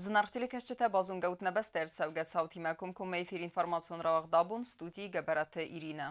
Зынаргъ телекӕсджытӕ, базонгӕ ут нӕ бӕстӕ ӕрцӕугӕ цаутимӕ комкоммӕ эфир информацион рауагъд абон студийы Гӕбӕраты Иринӕ.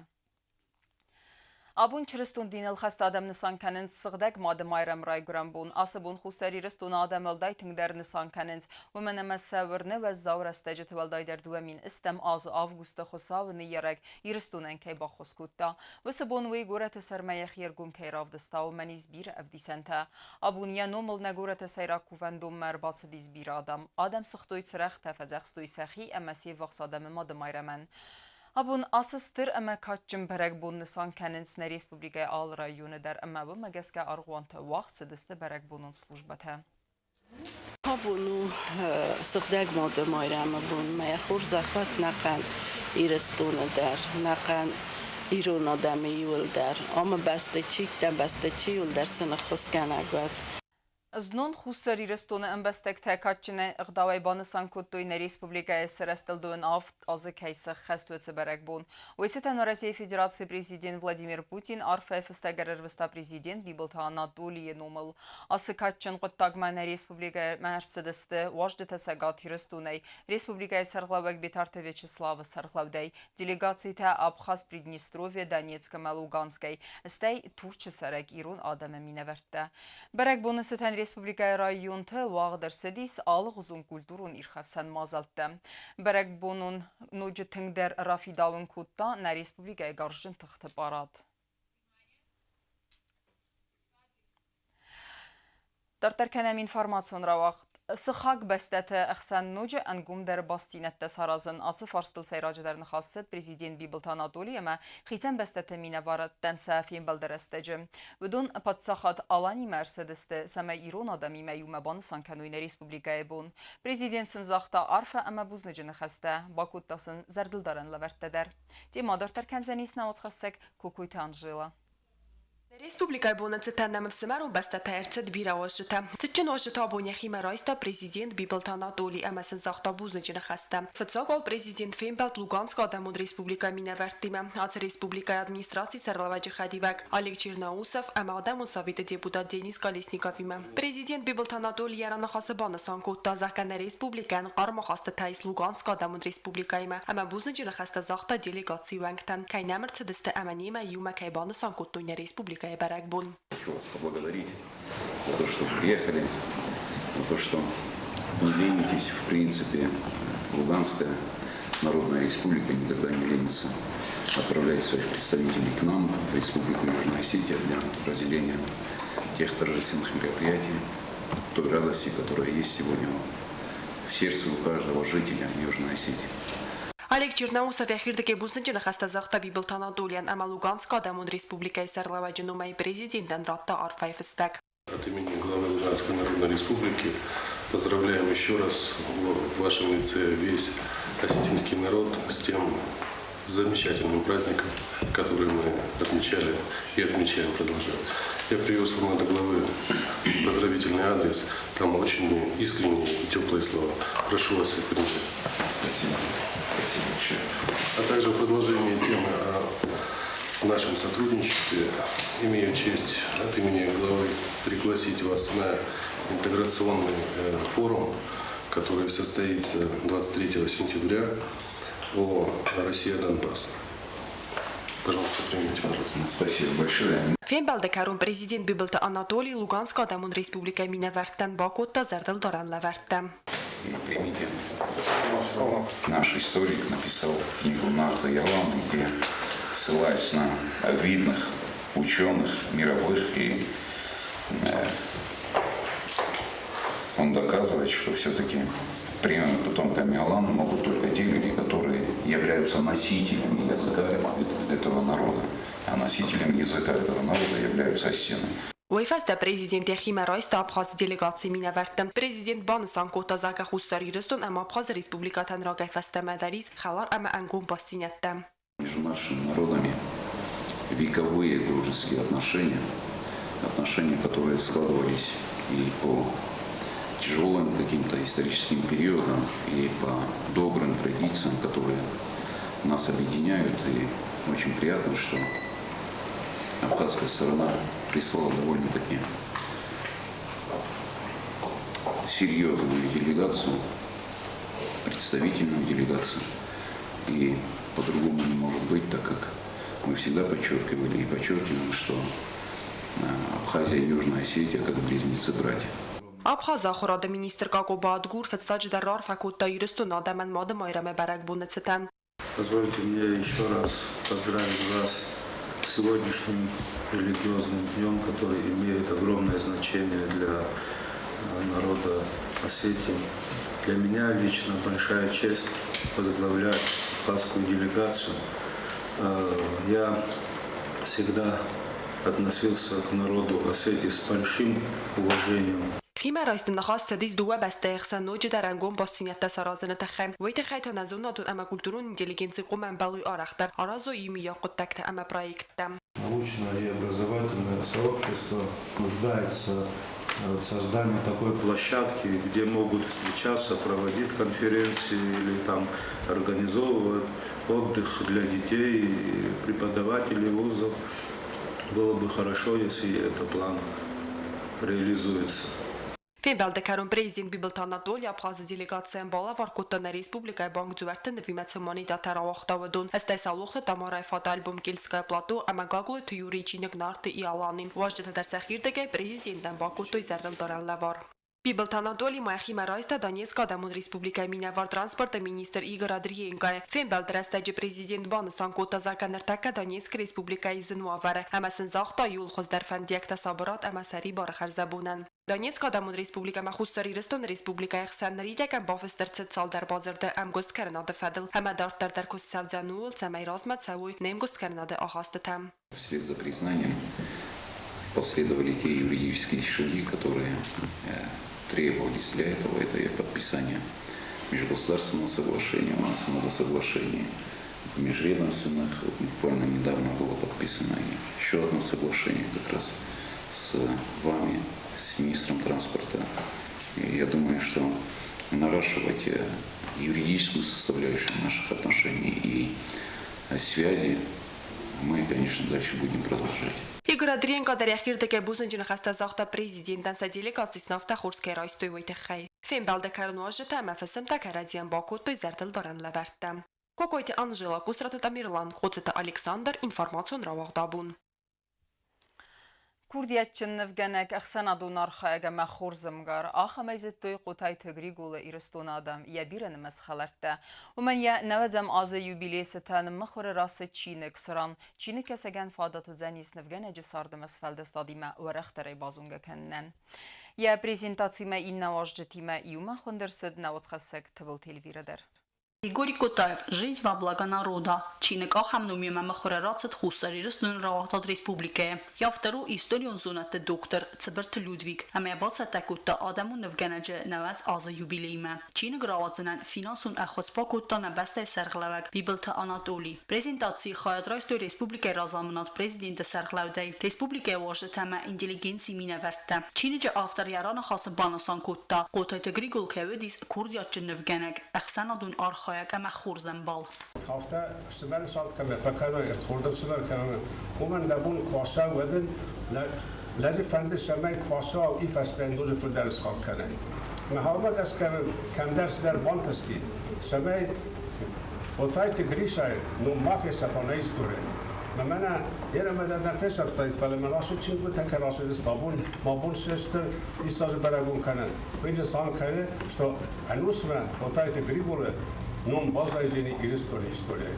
Абон чырыстон диныл хӕст адӕм нысан кӕнынц Сыгъдӕг Мады Майрӕм райгуырӕн бон. Ацы бон Хуссар Ирыстоны адӕм уӕлдай тынгдӕр нысан кӕнынц, уымӕн ӕмӕ сӕ уырны уӕззау рӕстӕджыты уӕлдайдӕр 2000 азы августы Хуыцауы ныййарӕг Ирыстонӕн кӕй баххуыс кодта. Уыцы бон уый горӕты сӕрмӕ йӕхи ӕргом кӕй равдыста, уымӕн ис бирӕ ӕвдисӕнтӕ. Абон йӕ номыл нӕ горӕты сӕйраг кувӕндонмӕ ӕрбацыдис бирӕ адӕм. Адӕм сыгътой цырӕгътӕ, фӕдзӕхстой сӕхи ӕмӕ се ввахс адӕмы Мады Майрӕмӕн. Абон ацы стыр ӕмӕ кадджын бӕрӕгбон нысан кӕнынц нӕ республикӕйы алы районы дӕр ӕмӕ уымӕ гӕсгӕ аргъуанты уагъд цыдысты бӕрӕгбонон службӕтӕ. Абон у Сыгъдӕг Мады Майрӕмы бон. Мӕ хорзӕх уӕд нӕхъӕн Ирыстоны дӕр, нӕхъӕн ирон адӕмы иуылдӕр. Амы бӕсты чи, дӕ бӕсты чи, иуылдӕр сын ӕххуысгӕнӕг уӕд. Знон Хуссар Ирыстоны ӕмбӕстӕгтӕ кадджынӕй ӕгъдауӕй банысан кодтой нӕ республикӕйы сырӕзтыл дыууын авд азы кӕй сӕххӕст уыцы бӕрӕгбон. Уый цытӕн Уӕрӕсейы Федерацийы президент Владимир Путин арфӕйы фыстӕг ӕрӕрвыста президент Бибылты Анатолийы номыл. Ацы кадджын хъуыддагмӕ нӕ республикӕмӕ ӕрцыдысты уазджытӕ Цӕгат Ирыстонӕй, республикӕйы сӕргълӕууӕг Битарты Вячеславы сӕргълӕудӕй, делегацитӕ Абхаз, Приднестровье, Донецк ӕмӕ Луганскӕй, стӕй Турчы цӕрӕг ирон адӕмы минӕвӕрттӕ. Бӕрӕгбоны цытӕн республикӕйы районты уагъд ӕрцыдис алыгъуызон культурон ирхӕфсӕн мадзӕлттӕ. Бӕрӕгбонон ноджы тынгдӕр рафидауын кодта нӕ республикӕйы гарзджын тыхты парад. Дарддӕр кӕнӕм информацион рауагъд. Сыхаг бӕстӕты ӕхсӕн ноджы ӕнгомдӕр бастдзинӕдтӕ саразын. Ацы фарстыл сӕйраджыдӕр ныхас цыд президент Бибылты Анатоли ӕмӕ хицӕн бӕстӕты минӕвӕрттӕн сӕ фембӕлды рӕстӕджы. Уыдон паддзахад Аланимӕ ӕрцыдысты, цӕмӕй ирон адӕмимӕ иумӕ банысан кӕной нӕ республикӕйы бон. Президент сын загъта арфӕ ӕмӕ бузныджы ныхӕстӕ, бакодта сын зӕрдылдарӕн лӕвӕрттӕ дӕр. Темӕ дарддӕр кӕндзӕнис нӕ уацхӕссӕг Кокойты Анжела. Республикӕйы боны цытӕн нӕм ӕфсымӕрон бӕстӕтӕ ӕрцыд бирӕ уазджытӕ. Цытджын уазджыты абон йӕхимӕ райста президент Бибылты Анатоли ӕмӕ сын загъта бузныджы ныхӕстӕ. Фыццаг уал президент фембӕлд Луганскы Адӕмон Республикӕйы минӕвӕрттимӕ. Ацы республикӕйы администрацийы сӕргълӕууӕджы хӕдивӕг Олег Черноусов ӕмӕ Адӕмон советы депутат Денис Колесниковимӕ. Президент Бибылты Анатоли йӕ раныхасы банысан кодта, зӕгъгӕ, нӕ республикӕйӕн хъарм ахастытӕ ис Луганскы Адӕмон Республикӕимӕ ӕмӕ бузныджы ныхӕстӕ загъта делегацийы уӕнгтӕн, кӕй нӕм ӕрцыдысты ӕмӕ немӕ иумӕ кӕй банысан кодтой нӕ республикӕйы бӕрӕгбон. Хочу вас поблагодарить за то, что приехали, за то, что не ленитесь, в принципе, Луганская Народная Республика никогда не ленится отправлять своих представителей к нам, в Республику Южная Осетия, для разделения тех торжественных мероприятий, той радости, которая есть сегодня в сердце у каждого жителя Южной Осетии. Олег Черноусов йӕхирдыгӕй бузныджы ныхӕстӕ загъта Бибылты Анатолийӕн ӕмӕ Луганскы Адӕмон Республикӕйы сӕргълӕууӕджы номӕй президентӕн радта арфӕйы фыстӕг. От имени главы Луганской Народной Республики поздравляем еще раз в вашем лице весь осетинский народ с тем замечательным праздником, который мы отмечали и отмечаем, продолжаем. Я привез вам от главы поздравительный адрес. Там очень искренние и теплые слова. Прошу вас их принять. Спасибо. Спасибо большое. А также в продолжении темы о нашем сотрудничестве имею честь от имени главы пригласить вас на интеграционный форум, который состоится 23 сентября о Россия-Донбасс. Пожалуйста, примите, пожалуйста. Спасибо большое. Фембӕлды кӕрон президент Бибылты Анатолий Луганскы Адӕмон Республикӕйы минӕвӕрттӕн бакодта зӕрдылдарӕн лӕвӕрттӕ. И примите. Наш историк написал книгу «Нарта Ялан», где, ссылаясь на видных ученых мировых, и он доказывает, что все-таки прямыми потомками Алан могут только те люди, которые являются носителями языка этого народа. А носителем языка этого народа являются осетины. Уый фӕстӕ президент йӕхимӕ райста Абхазы делегацийы минӕвӕртты. Президент банысан кодта, зӕгъгӕ, Хуссар Ирыстон ӕмӕ Абхазы республикӕтӕн рагӕй фӕстӕмӕ дӕр ис хӕлар ӕмӕ ӕнгом бастдзинӕдтӕ. Между нашими народами вековые дружеские отношения, отношения, которые складывались и по тяжелым каким-то историческим периодам, и по добрым традициям, которые нас объединяют. И очень приятно, что абхазская сторона прислала довольно-таки Серьезную делегацию, представительную делегацию. И по-другому не может быть, так как мы всегда подчеркивали и подчеркиваем, что Абхазия и Южная Осетия как близнецы-братья. Абхазы ахуырады министр Гагоба Адгур фыццаджыдӕр раарфӕ кодта Ирыстоны адӕмӕн Мады Майрӕмы бӕрӕгбоны цытӕн. Позвольте мне еще раз поздравить вас с сегодняшним религиозным днем, который имеет огромное значение для народа Осетии. Для меня лично большая честь возглавлять абхазскую делегацию. Я всегда относился к народу Осетии с большим уважением. Химӕрайсты ныхас цыдис дыууӕ бӕстӕйы хсӕн ноджыдӕр ӕнгом бастдзинӕдтӕ саразыны тыххӕй. Уый тыххӕй та нӕ зонадон ӕмӕ культурон интеллигенци хъуамӕ ӕмбӕлой арӕхдӕр, аразой иумиаг хъуыддӕгтӕ ӕмӕ проекттӕ. Научное и образовательное сообщество нуждается в создании такой площадки, где могут встречаться, проводить конференции или там организовывать отдых для детей, и преподавателей вузов. Было бы хорошо, если этот план реализуется. Фембӕлды кӕрон президент Бибылты Анатоли Абхазы делегацийӕн балӕвар кодта нӕ республикӕйы бангдзуӕртты нывимӕ цы монетӕтӕ рауагъта, уыдон, стӕй Саулохты Тамарайы фотоальбом Кельтское плато ӕмӕ Гаглойты Юрийы чиныг Нарты и Аланы. Уазджытӕ дӕр сӕхирдыгӕй президентӕн бакодтой зӕрдылдарӕн лӕвар. Бибылты Анатоли ма йӕхимӕ райста Донецкы Адӕмон Республикӕйы минӕвар транспорты министр Игорь Адриенкойы. Фембӕлды рӕстӕджы президент банысан кодта, зӕгъгӕ, ныртӕккӕ Донецкы Республикӕйы зын уавӕры ӕмӕ сын загъта иууыл хуыздӕр фӕндиӕгтӕ сабырад ӕмӕ сӕрибары хӕрзӕбонӕн. Донецкы Адӕмон Республикӕ ӕмӕ Хуссар Ирыстоны Республикӕйы хсӕн ныридӕгӕн бафыст ӕрцыд цалдӕр бадзырды ӕмгуысткӕнынады фӕдыл ӕмӕ дарддӕр дӕр куыст цӕудзӕн ууыл, цӕмӕй размӕ цӕуой не мгуысткӕнынады ахастытӕ. Вслед за признанием последовали те юридические шаги, которые требовались для этого. Это и подписание межгосударственного соглашения. У нас много соглашений межведомственных. Вот буквально недавно было подписано еще одно соглашение как раз с вами, с министром транспорта. И я думаю, что наращивать юридическую составляющую наших отношений и связи мы, конечно, дальше будем продолжать. Игорь Адриенко дӕр йӕхирдыгӕй бузныджы ныхӕстӕ загъта президентӕн, сӕ делегаци сын афтӕ хорз кӕй райстой, уый тыххӕй. Фембӕлды кӕрон уазджытӕ ӕмӕ фысымтӕ кӕрӕдзийӕн бакодтой зӕрдылдарӕн лӕвӕрттӕ. Кокойты Анжела, Косраты Тамерлан, Хъоцыты Александр, информацион рауагъд абон. Курдиатджын нывгӕнӕг, ӕхсӕнадон архайӕг ӕмӕ хорз ӕмгар. Ахӕмӕй зыдтой Хъотайты Григолы Ирыстоны адӕм, йӕ бирӕнымӕц хӕлӕрттӕ. Уымӕн йӕ нӕуӕдзӕм азы юбилейы цытӕн мыхуыры рацыд чиныг, цыран чиныгкӕсӕгӕн фадат уыдзӕнис нывгӕнӕджы царды сфӕлдыстадимӕ уӕрӕхдӕрӕй базонгӕ кӕнынӕн. Йӕ презентацимӕ иннӕ уазджытимӕ иумӕ хуынд ӕрцыд нӕ уацхӕссӕг Тыбылты Эльвирӕ дӕр. Григорий Котаев «Жизнь во благо народа» чиныг ахӕм номимӕ мыхуыры рацыд Хуссар Ирыстоны рауагъдад Республикӕйы. Йӕ автор у историон зонӕдты доктор Цыбырты Людвиг ӕмӕ йӕ бацӕттӕ кодта адӕмон нывгӕнӕджы 90 азы юбилеймӕ. Чиныг рауадзынӕн финансон ӕххуыс бакодта нӕ бӕстӕйы сӕргълӕууӕг Бибылты Анатоли. Презентацийы хайад райстой республикӕйы разамынад президенты сӕргълӕудӕй, республикӕйы уазджытӕ ӕмӕ интеллигенцийы минӕвӕрттӕ. Чиныджы автор йӕ раныхасы банысан кодта, Хъотайты Григол кӕй уыдис курдиатджын нывгӕнӕг, ӕхсӕнадон архайӕг ӕмӕ хорз ӕмбал. Афтӕ ӕфсымӕры цард кӕмӕ фӕкӕной, ӕрдхорд ӕфсымӕр кӕнӕ, уымӕн дӕ бон куы аса, уӕд ын лӕджы фӕнды, цӕмӕй куы ацӕуа, уый фӕстӕ йын ноджы фылдӕр схъӕр кӕнай. Мӕ гӕсгӕ кӕмдӕр цыдӕр бантысти, цӕмӕй Хъотайты Гришайы ном ма фесӕфа нӕ историйӕ. Мӕ мӕнӕ ерӕмӕ дӕр нӕ фесӕфтаид, фӕлӕ мӕ расы чингуытӕ кӕй рацыдысты абон, мӕ бон се стыр диссаджы бӕрӕгбон кӕнын. Уый нысан кӕны, что ӕнусмӕ Хъотайты Григоры ном баззайдзӕни Ирыстоны историйӕ.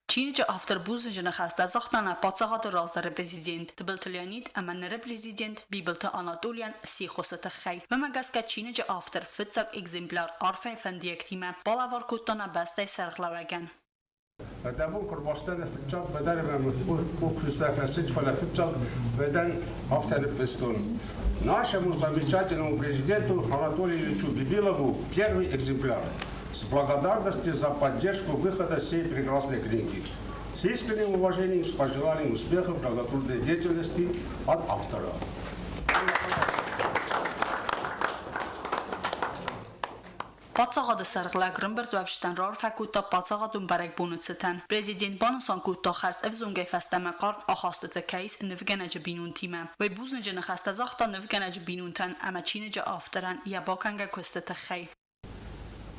Чиныджы автор бузныджы ныхӕстӕ загъта нӕ паддзахады раздӕры президент Тыбылты Леонид ӕмӕ ныры президент Бибылты Анатолийӕн се ххуысы тыххӕй. Уымӕ гӕсгӕ чиныджы автор фыццаг экземпляр арфӕйы фӕндиӕгтимӕ балӕвар кодта нӕ бӕстӕйы сӕргълӕууӕгӕн. Дӕ бон куы рбастӕн фыццаг бӕдӕрмӕ къухфыстӕ фӕцыд, фӕлӕ фыццаг бӕдӕн афтӕ ныффыстон. Нашему замечательному президенту Анатолию Ильичу Бибилову первый экземпляр с благодарностью за поддержку выхода сей прекрасной книги. С искренним уважением, с пожеланием успехов в благотрудной деятельности от автора. Паддзахады сӕргълӕг рымбырдуӕвджытӕн раарфӕ кодта паддзахадон бӕрӕгбоны цытӕн. Президент банысан кодта, хӕрз ӕвзонгӕй фӕстӕмӕ хъарм ахастыты кӕй ис нывгӕнӕджы бинонтимӕ. Уый бузныджы ныхӕстӕ загъта нывгӕнӕджы бинонтӕн ӕмӕ чиныджы авторӕн йӕ бакӕнгӕ куысты тыххӕй.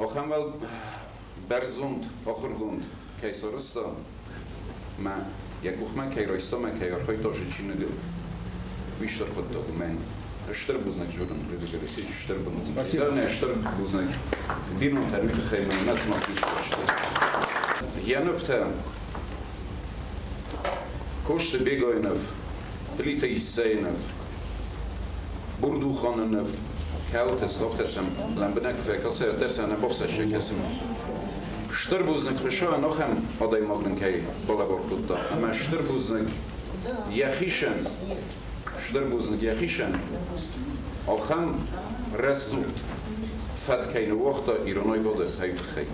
Ахӕм бӕрзонд ахуыргонд кӕй сарӕзта мӕ йӕ къухмӕ кӕй райста мӕ кӕй архайдта чиныгыл, уый стыр хъуыддаг у мӕн. Стыр бузныг дзурын, Людвиг Алексеевич, стыр бузныг. Нӕ стыр бузныг бинонтӕн уый тыххӕй мӕ нӕ сымах ис Йӕ нывтӕ Косты Бегайы ныв, Плиты Иссӕйы ныв, Бурдуханы ныв, кӕуылты словтӕ сӕм лӕмбынӕг куы фӕкӕса, уӕддӕр сӕ нӕ бафсӕссы кӕсын. Стыр бузныг Хуыцауӕн ахӕм адӕймаг нын кӕй балӕвар кодта, ӕмӕ стыр бузныг йӕхицӕн, стыр бузныг йӕхицӕн, ахӕм рӕсугъд фӕд кӕй ныууагъта ирон аивады кӕй тыххӕй.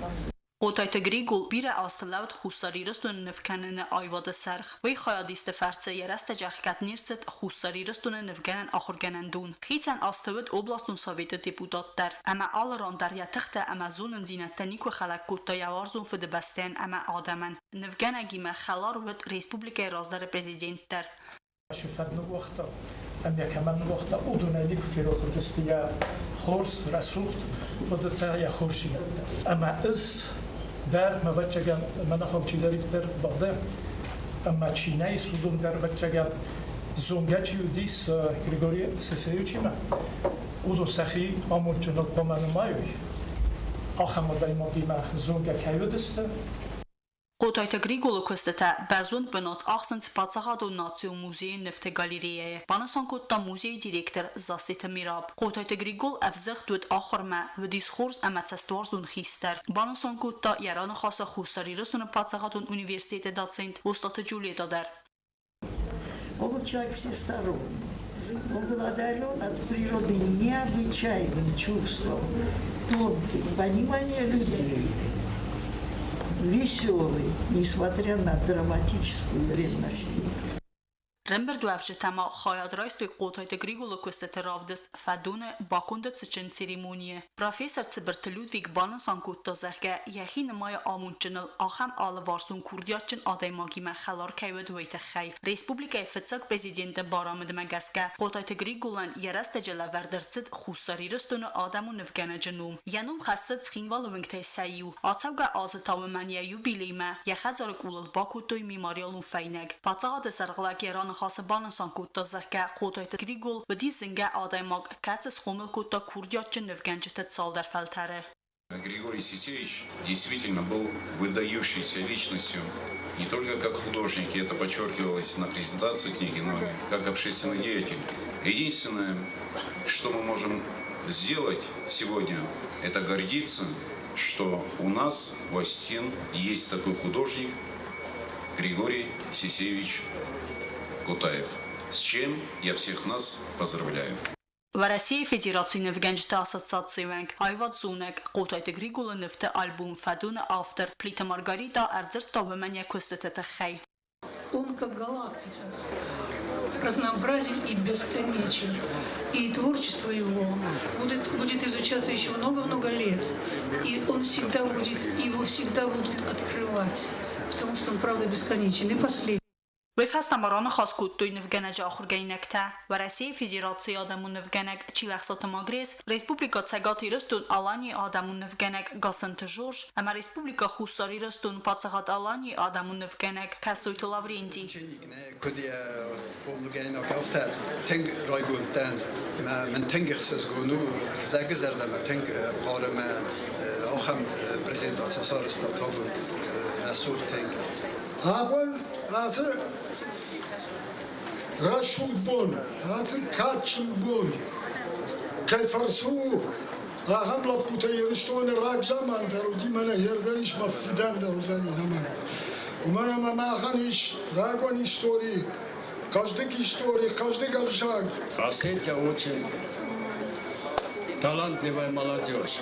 Хъотайты Григол бирӕ азты лӕуд Хуссар Ирыстоны нывкӕныны аивады сӕргъ. Уый хайадисты фӕрцы йӕ рӕстӕджы ӕхгӕд не рцыд Хуссар Ирыстоны нывгӕнӕн ахуыргӕнӕндон. Хицӕн азты уыд областон советы депутат дӕр, ӕмӕ алы ран дӕр йӕ тыхтӕ ӕмӕ зонындзинӕдтӕ никуы хӕлӕг кодта йӕ уарзон фыдыбӕстӕйӕн ӕмӕ адӕмӕн. Нывгӕнӕгимӕ хӕлар уыд республикӕйы раздӕры президент дӕр. Фӕд ныууагъта ӕмӕ кӕмӕн ныууагъта, уыдонӕй никуы ферох уыдысты йӕ хорз, рӕсугъд хъуыдытӕ, йӕ хорздзинӕдтӕ. Ӕмӕ ӕз дӕр, ӕвӕццӕгӕн, мӕ ныхыл чидӕриддӕр бады, ӕмӕ чи нӕ ис, уыдон дӕр, ӕвӕццӕгӕн, зонгӕ чи уыдис Григорий Сесеевичимӕ, уыдон сӕхи амондджыныл хъуамӕ нымайой, ахӕм адӕймагимӕ зонгӕ кӕй уыдысты. Хъотайты Григолы куыстытӕ бӕрзонд бынат ахсынц Паддзахадон национ музейы нывты галереяйы, банысан кодта музейы директор Зассеты Мираб. Хъотайты Григол ӕвзыгъд уыд ахуырмӕ, уыдис хорз ӕмӕ цӕстуарзон хистӕр. Банысан кодта йӕ раныхасы Хуссар Ирыстоны паддзахадон университеты доцент Остъаты Джульетта дӕр. Он был человек всесторонний. Он был одарен от природы необычайным чувством, тонким, пониманием людей, веселый, несмотря на драматическую ревность. Рӕмбырдуӕвджытӕ ма хайад райстой Хъотайты Григолы куыстыты равдыст «Фӕдоны баконды цытджын церемонийы». Профессор Цыбырты Людвиг банысан кодта, зӕгъгӕ, йӕхи нымайы амондджыныл ахӕм алыварсон курдиатджын адӕймагимӕ хӕлар кӕй уыд, уый тыххӕй. Республикӕйы фыццаг президенты барамындмӕ гӕсгӕ Хъотайты Григолӕн йӕ рӕстӕджы лӕвӕрд ӕрцыд Хуссар Ирыстоны адӕмон нывгӕнӕджы ном. Йӕ ном хӕссы Цхинвалы уынгтӕй сӕ иу. Ацӕугӕ азы та уымӕн йӕ юбилеймӕ йӕ хӕдзары къулыл бакодтой мемориалон фӕйнӕг. Паддзахады сӕргълӕг йӕ раныхасы банысан кодта, зӕгъгӕ, Хъотайты Григол уыди зынгӕ адӕймаг, кӕцы схъомыл кодта курдиатджын нывгӕнджыты цалдӕр фӕлтӕры. Григорий Сисеевич действительно был выдающейся личностью не только как художник, и это подчеркивалось на презентации книги, но и как общественный деятель. Единственное, что мы можем сделать сегодня, это гордиться, что у нас в Остин есть такой художник Григорий Сисеевич Кутаев. С чем я всех нас поздравляю. Уӕрӕсейы Федерацийы нывгӕнджыты ассоциацийы уӕнг, аивадзонӕг Хъотайты Григолы нывты альбом «Фӕдон-ы автор Плиты Маргарита ӕрдзырдта уымӕн йӕ куыстыты тыххӕй. Он как галактика, разнообразен и бесконечен. И творчество его будет изучаться еще много-много лет. И он всегда будет, его всегда будут открывать, потому что он, правда, бесконечен. И последний. Уый фӕстӕ ма раныхас кодтой нывгӕнӕджы ахуыргӕнинӕгтӕ, Уӕрӕсейы Федерацийы адӕмон нывгӕнӕг Чилӕхсаты Магрез, Республикӕ Цӕгат Ирыстон-Аланийы адӕмон нывгӕнӕг Гасынты Жорж ӕмӕ Республикӕ Хуссар Ирыстон Паддзахад Аланийы адӕмон нывгӕнӕг Кӕсойты Лаврентий. Куыд йӕ хъомылгӕнинаг, афтӕ тынг райгонд дӕн. Мӕн тынг ӕхсызгон у, лӕгы зӕрдӕмӕ тынг хъары мӕ ахӕм презентаци сарӕзта табу рӕсугъд тынг. Абон ацы рӕсугъд бон, ацы кадджын бон кӕй фӕрцы у, ахӕм лӕппутӕ Ирыстоны рагзаман дӕр уыди, мӕнӕ дӕр ис, мӕ фидӕн дӕр уыдзӕни заман. Уымӕн ӕмӕ махӕн ис рагон истори, хъӕздыг истори, хъӕздыг ӕвзаг. Осетия очень талантливая молодежь.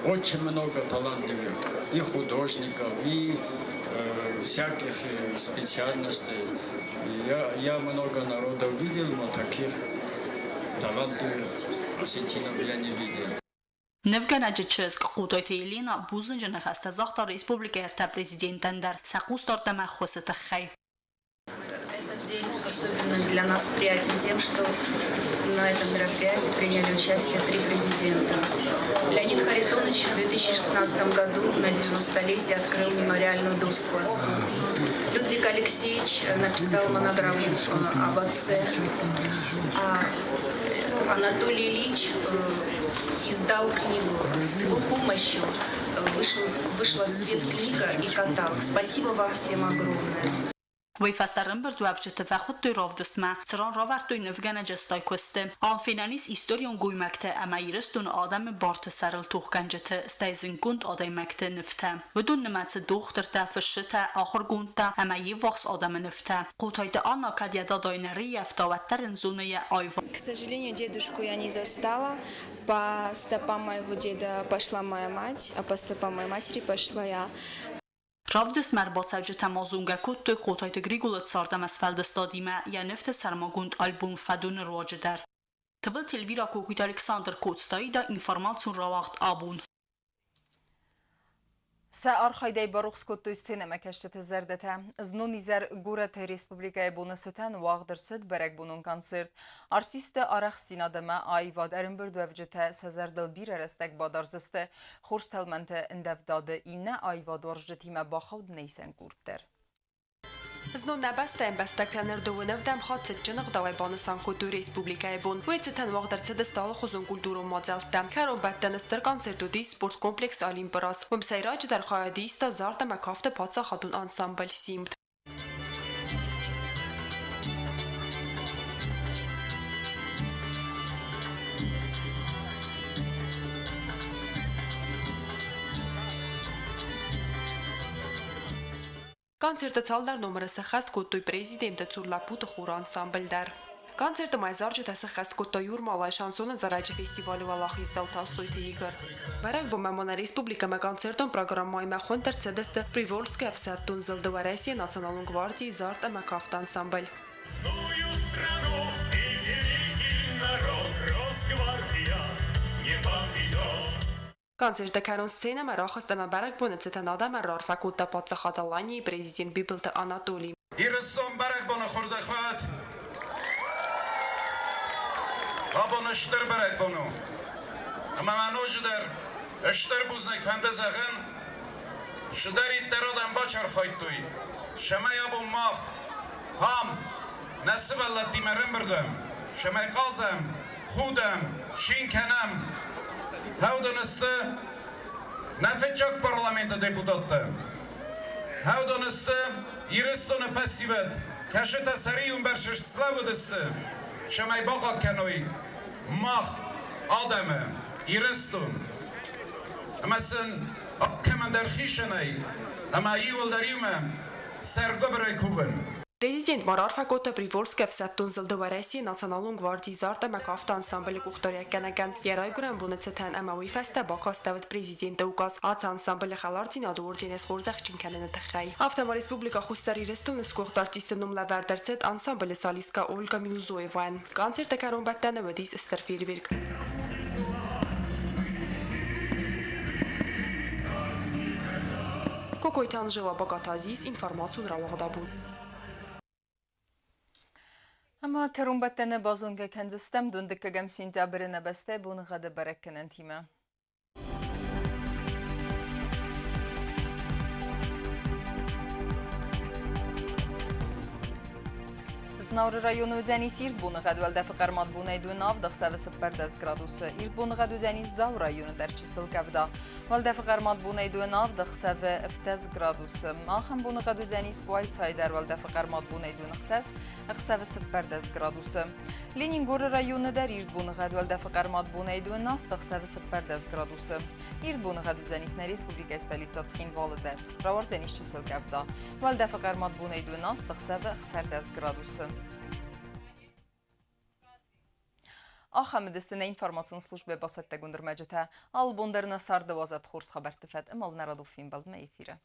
Очень много талантливых и художников, и всяких специальностей. Я много народов видел, но таких талантливых осетинов я не видел. Нывгӕнӕджы чызг Хъотайты Елена бузныджы ныхӕстӕ загъта республикӕйы ӕртӕ президентӕн дӕр сӕ хъусдард ӕмӕ ӕххуысы тыххӕй. Этот день особенно для нас приятен тем, что на этом мероприятии приняли участие три президента. Леонид Харитонович в 2016 году на 90-летие открыл мемориальную доску отцу. Людвиг Алексеевич написал монограмму об отце. А Анатолий Ильич издал книгу. С его помощью вышла в свет книга и каталог. Спасибо вам всем огромное. Уый фӕстӕ ӕрӕмбырдуӕвджыты фӕхуыдтой равдыстмӕ, цыран равӕрдтой нывгӕнӕджы стай куысты. Ам фенӕн ис историон гоймӕгты ӕмӕ Ирыстоны адӕмы барты сӕрыл тохгӕнджыты, стӕй зындгонд адӕймӕгты нывтӕ. Уыдон нымӕцы дохтыртӕ, фысджытӕ, ахуыргондтӕ ӕмӕ йе ввахс адӕмы нывтӕ. Хъотайты Анна кӕд йӕ дадайы нӕ рыййӕфта, уӕддӕр ын зоны йӕ аивад. К сожалению, дедушку я не застала. По стопам моего деда пошла моя мать, а по стопам моей матери пошла я. Равдыстмӕ ӕрбацӕуджытӕ ма зонгӕ кодтой Хъотайты Григолы цард ӕмӕ сфӕлдыстадимӕ йӕ нывты сӕрмагонд альбом Фӕдон-ы руаджы дӕр. Тыбылты Эльвира, Кокойты Александр, Коцтаида, информацион рауагъд Абон. Сӕ архайдӕй барухс кодтой сценӕмӕкӕсджыты зӕрдӕтӕ. Знон изӕр горӕты республикӕйы боны цытӕн уагъд ӕрцыд бӕрӕгбонон концерт. Артистты арӕхстдзинад ӕмӕ аивад ӕрӕмбырдуӕвджытӕ сӕ зӕрдыл бирӕ рӕстӕг бадардзысты. Хорз тӕлмӕнты ӕндӕвдады иннӕ аивадуарзджытимӕ бахауд нӕ къорд дӕр. Знон нӕ бӕстӕ ӕмбӕстӕгтӕ ныр дыууын ӕвдӕм хатт цытджын ӕгъдауӕй банысан кодтой республикӕйы бон. Уый цытӕн уагъд ӕрцыдысты алыхуызон культурон мадзӕлттӕ. Кӕронбӕттӕны стыр концерт уыдис спорткомплекс Олимп-ы раз. Уым сӕйраджыдӕр хайад иста зард ӕмӕ кафты паддзахадон ансамбль «Симд». Концерты цалдӕр номыры сӕххӕст кодтой президенты цур лӕппуты хоры ансамбль дӕр. Концерты ма зарджытӕ сӕххӕст кодта Юрмалайы шансоны зарӕджы фестивалы уӕлахиздзау Тасойты Игорь. Бӕрӕгбонмӕ ма нӕ республикӕмӕ концертон программӕимӕ хуынд ӕрцыдысты Приволжскы ӕфсӕддон зылды Уӕрӕсейы националон гвардийы зард ӕмӕ кафты ансамбль. Страну и великий народ Росгвардия не подведет. Концерты кӕрон сценӕмӕ рахызт ӕмӕ бӕрӕгбоны цытӕн адӕмӕн раарфӕ кодта Паддзахад Аланийы президент Бибылты Анатоли. Ирыстон бӕрӕгбоны хорзӕх уӕд! Абон стыр бӕрӕгбон у. Ӕмӕ ма ноджыдӕр стыр бузныг фӕнды зӕгъын, цыдӕриддӕр адӕм бацархайдтой, цӕмӕй абон мах ам нӕ сывӕллӕттимӕ ӕрӕмбырд уӕм, цӕмӕй хъазӕм, худӕм, цин кӕнӕм. Уыдон сты нӕ фыццаг парламенты депутаттӕ. Уыдон сты Ирыстоны фӕсивӕд, кӕцытӕ сӕ риуы слӕууыдысты, цӕмӕй бахъахъхъӕной мах адӕмы, Ирыстон. Ӕмӕ сын кӕмӕндӕр хицӕнӕй ӕмӕ иууылдӕр иумӕ сӕргуыбырӕй кувын. Президент ма раарфӕ кодта Приволжскы ӕфсӕддон зылды Уӕрӕсейы националон гвардийы зард ӕмӕ кафты ансамблы къухдариуӕггӕнӕгӕн йӕ райгуырӕн боны цытӕн ӕмӕ уый фӕстӕ бакастӕуыд президенты указ ацы ансамблы хӕлардзинады орденӕй схорзӕхджын кӕныны тыххӕй. Афтӕ ма Республикӕ Хуссар Ирыстоны сгуыхт артисты ном лӕвӕрд ӕрцыд ансамблы солисткӕ Ольга Милузоевайӕн. Концерты кӕронбӕттӕны уыдис стыр фейерверк. Кокойты Анжела, Багаты Азиз, информацион рауагъд Абон. Ӕмӕ кӕронбӕттӕны базонгӕ кӕндзыстӕм дыккӕгӕм сентябры нӕ бӕстӕйы боныгъӕды бӕрӕггӕнӕнтимӕ. Знауыры районы уыдзӕнис ирд боныгъӕд, уӕлдӕфы хъӕрмад бонӕй 27 ӕхсӕвы 14 градусы. Ирд боныгъӕд уыдзӕнис Дзауы районы дӕр чысыл къӕвда. Уӕлдӕфы хъӕрмад бонӕй 27 ӕхсӕвы 17 градусы. Ахӕм боныгъӕд уыдзӕнис Къуайсайы дӕр уӕлдӕфы хъӕрмад бонӕй 26 ӕхсӕвы 14 градусы. Ленингоры районы дӕр ирд боныгъӕд уӕлдӕфы хъӕрмад бонӕй 18 ӕхсӕвы 14 градусы. Ирд боныгъӕд уыдзӕнис нӕ республикӕйы столицӕ Цхинвалы дӕр. Рауардзӕнис чысыл къӕвда. Уӕлдӕфы хъӕрмад бонӕй 12 ӕхсӕвы 16 градусы. Ахӕм уыдысты нӕ информацион службӕ бацӕттӕгонд ӕрмӕджытӕ. Алы бон дӕр нӕ царды уадзӕд хорз хабӕртты фӕд ӕмӕ нӕ радон фембӕлдмӕ эфиры.